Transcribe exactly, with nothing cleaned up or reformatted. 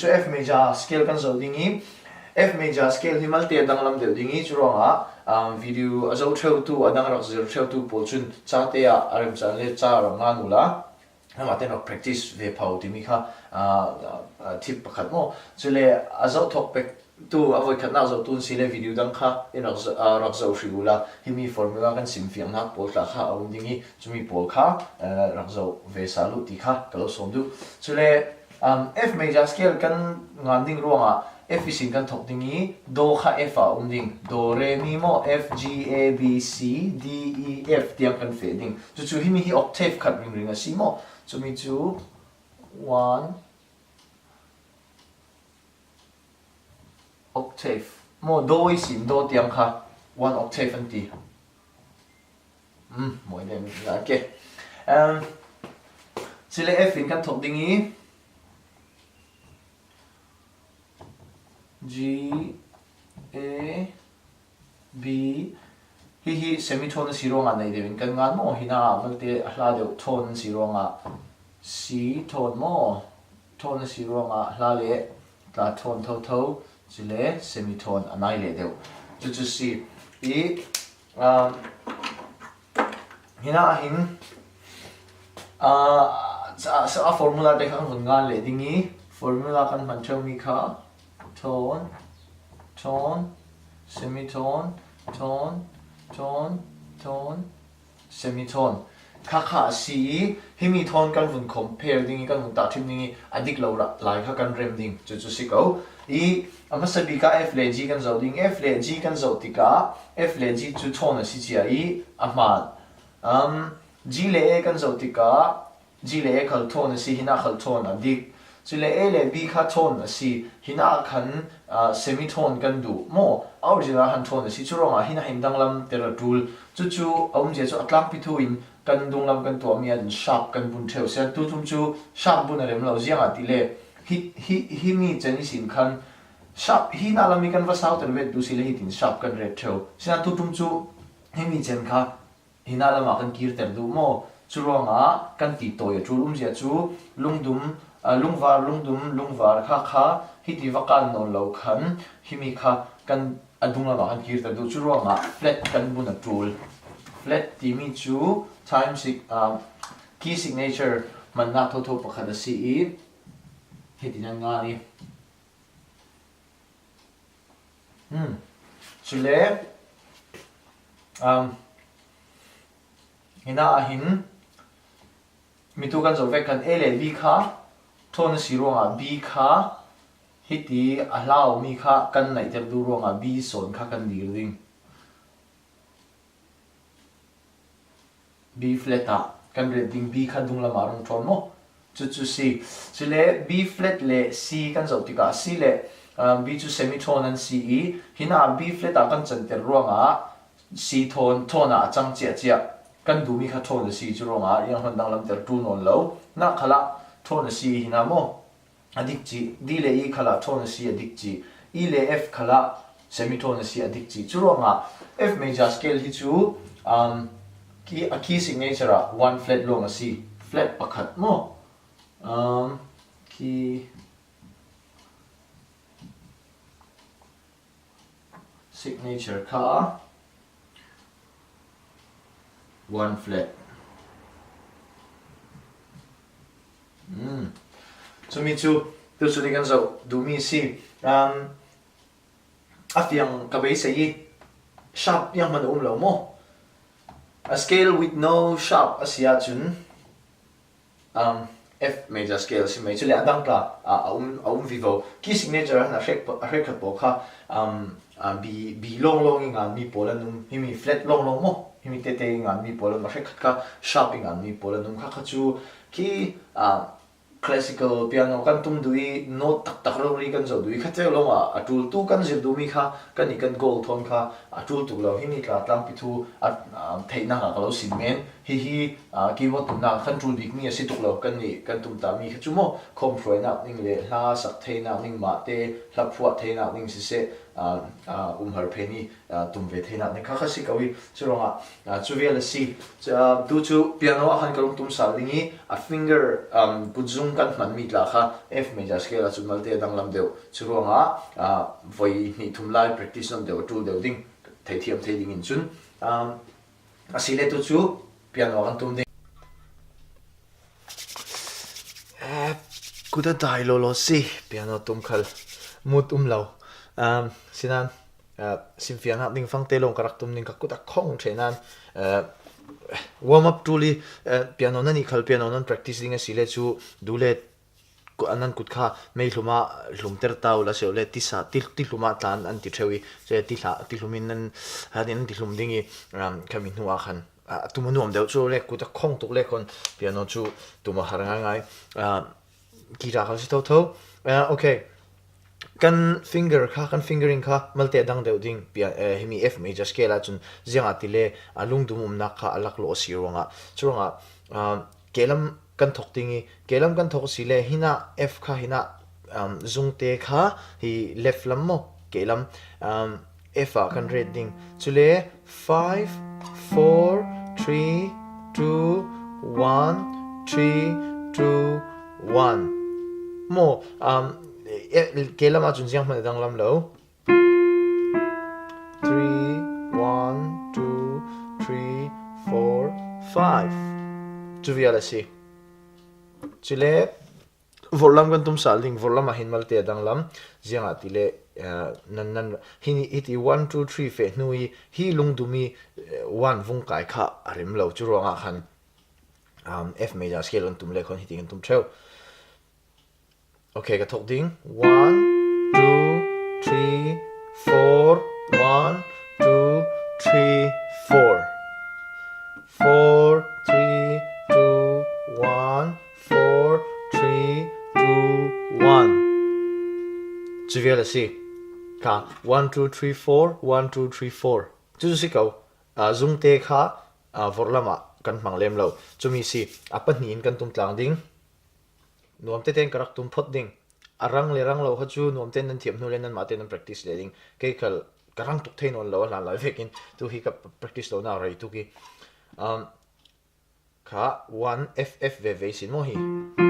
F major scale kan zoh ding i, F major scale hi malte a danglam deuh ding i, churuangah, um, video a zoh ṭheutu, a dang rak zir ṭheutu pawl cun cate ah a remcang le ca rak ngan uhla, amah tein rak practice ve pha uh timi kha, ah, ah, tip pakhat maw? Cule a zoh thawk pek tu, a voikhatnak zohtu in si le video dang kha in rak zoh, ah, rak zoh hrih uhla, himi formula kan simfiangnak pawl tla kha a um ding i, cumi pawl kha, eh, rak zoh ve sal uh ti kha ka lo sawm duh. Cule, um, F major scale kan ngan ding ruangah F ihsin kan thawk ding i, do kha F ah um ding. Do, re, mi maw, F, G, A, B, C, D, E, F tiang kan feh ding. Cucu himi hi octave khat ringring a si maw? Cumi cu one octave. Maw, do ihsin do tiang kha one octave an ti. Um, mawi deuh mi, okay. Um, cule F in kan thawk ding i, G, A, B, hihi semitone a si ruangah nei deuh in kan ngan maw? Hinah malte a hla deuh tone a si ruangah C tone maw? Tone a si ruangah hla le tla tone thotho, cule semitone a nai leh deuh. Cucu si i, um, hinah hin, ah, a, a formula te kha kan vun ngan leh ding i, formula kan hman ṭheumi kha tone, tone, semitone, tone, tone, tone, semitone. Kha kha a si i, himi tone kan vun compare ding i, kan vun tahṭhim ding i, a dik lo rah lai kha kan rem ding. Cucu si ko. I, a hmasa bik ah F le G kan zoh ding. F le G kan zoh tikah, F le G cu tone a si cia i, a hmaan. Um, G le A kan zoh tikah, G le A khal tone a si, hinah khal tone a dik. Cule A le B kha tone a si, hinah khan, ah, semitone kan duh maw? A original khan tone a si, curuangah hinah hin danglam ter a ṭul. Cucu a umzia cu a tlangpi thu in kan dunglam kan tuahmi ah sharp kan bun ṭheu. Sian tutum cu sharp bun a rem lo, ziangahtile hi, hi, himi cen ihsin khan sharp, hinah lam i kan va sauter vet duh si le hitin sharp kan ret ṭheu. Sian tutum cu himi cen kha hinah lamah kan kirter duh maw? Curuangah kan ti tawi a ṭul umzia cu lungdum, ah, lungvar, lungdum, lungvar kha kha hiti va kan nawn lo khan himi kha kan a dunglamah kan kirter duh. Curuangah flat kan bun a ṭul. Flat timi cu time sig-, ah, key signature hmannak thotho pakhat a si i, hiti nan ngan i. Hmm. Cule, um, hinah ah hin, mitu kan zoh vek khan A le B kha tone a si ruangah B kha hiti a hlau mi kha kan naihter duh ruangah B sawn kha kan dir ding. B flat ah kan ret ding, B kha dunglam ah rung ṭhawn maw? Cucu si. Cule B flat le C kan zoh tikah C le, ah, B cu semitone an si i, hinah B flat ah kan canter ruangah C tone, tone ah a cang ciahciah. Kan duhmi kha tone a si, curuangah rianghon danglamter ṭul nawn lo. Hinah khalah tone a si hinah maw? A dik cih, D le E khalah tone a si a dik cih, E le F khalah semitone a si a dik cih. Curuangah F major scale hi cu, um, key, a key signature ah one flat lawng a si. Flat pakhat maw? Um, key signature kha one flat. Hmm. Cumi cu tucu nih kan zoh duhmi a si. Um, a fiang ka beisei i sharp tiang hman a um lo maw? A scale with no sharp a si ahcun, um, F major scale si mai, cule a dang tla, a, a um, a um vivo. Key signature ah a hrek, a hrekkhat pawl kha, um, a, B, B lawnglawng i nganmi pawl an um, himi flat lawnglawng maw? Himi tete i nganmi pawl an um, a hrekkhat kha sharp i nganmi pawl an um. Kha kha cu khi, a, classical piano kan tum duh i note taktak rori kan zoh duh i kha teu lawngah a ṭultu kan zir duhmi kha kan i kan goal thawn kha a ṭul tuk lo. Himi tla tlangpi thu a, a, theihnak ah ka lo sim men. Hihi, ah, keyboard tumna khan tul bik mi a si tuk lo kan nih, kan tum ta mi kha chu maw, khawm hruainak ding le hla sak theinak ding mahte, hla phuah theinak ding siseh, ah, ah, um har phei ni, ah, tum ve theinak ding kha kha si ko i, chu ruangah, ah, cu vial a si. Cu, ah, tu cu piano ah khan ka lung tum sal ding i, a finger, um, kutzung kan hman mi tla kha F major scale ah cun malte a danglam deuh. Cu ruangah, ah, voi hnih thum lai practice nawn deuh, a tul deuh ding, theithiam thei ding in cun, um, a si le tu cu piano kan tum ding. Eh, kut a dai lo lo si, piano tum khal mut um lo. Um, sinan, eh, simfiangnak ding fangte lawng ka rak tum ding ka kut a khong ṭheh nan, eh, warm up tul i, eh, piano nan i khal piano nan practice ding a si le cu du le ku-, nan kut kha mei hlum ah hlumter ta u la sio le tisa, ti, ti hlum ah tlan an ti ṭheu i, se ti hla, ti hlum in nan, han in an ti hlum ding i, um, khami hnu ah khan, ah, a tum a nuam deuh cu le kut a khong tuk le khon piano cu tum a har ngaingai. Ah, guitar kha si thotho. Ah, okay. Kan finger kha, kan fingering kha malte a dang deuh ding pia, eh, himi F major scale ah cun ziangah ti le a lungdum umnak kha a laklawh a si ruangah. Cu ruangah, ah, kehlam kan thok ding i, kehlam kan thok a si le hinah F kha hinah, um, zungte kha hi left lam maw? Kehlam, um, F ah kan ret ding. Cule five, four, three, two, one, three, two, one. Maw, um, e, e, kehlam ah cun zianghman a danglam lo. Three, one, two, three, four, five. Cu vial a si. Cule, vorhlam kan tum sal ding, vorhlam ah hin malte a danglam, ziangah ti le, eh, nan, nan, hi, hiti one, two, three feh hnu i, hi lungdum i, eh, one vung kai kha a rim lo, cu ruangah khan, um, F major scale kan tum le khon hiti kan tum ṭheu. Okay, ka thok ding. One, two, three, four, one, two, three, four. Four, three, two, one, four, three, two, one. Cu vial a si. Kha, one, two, three, four, one, two, three, four. Cu cu si ko. Ah, zungte kha, ah, vorhlam ah kan hmang lem lo. Cumi si, a pahnih in kan tum tlang ding. Nuam tete in ka rak tum phot ding. A rang le rang lo kha cu nuam tein nan thiam hnu le nanmah tein nan practice le ding. Kei khal ka rang tuk thei nawn lo a hlan lai vekin tu hi ka practice lo nak rei tuk i. Um, kha one F F veve sin maw hi.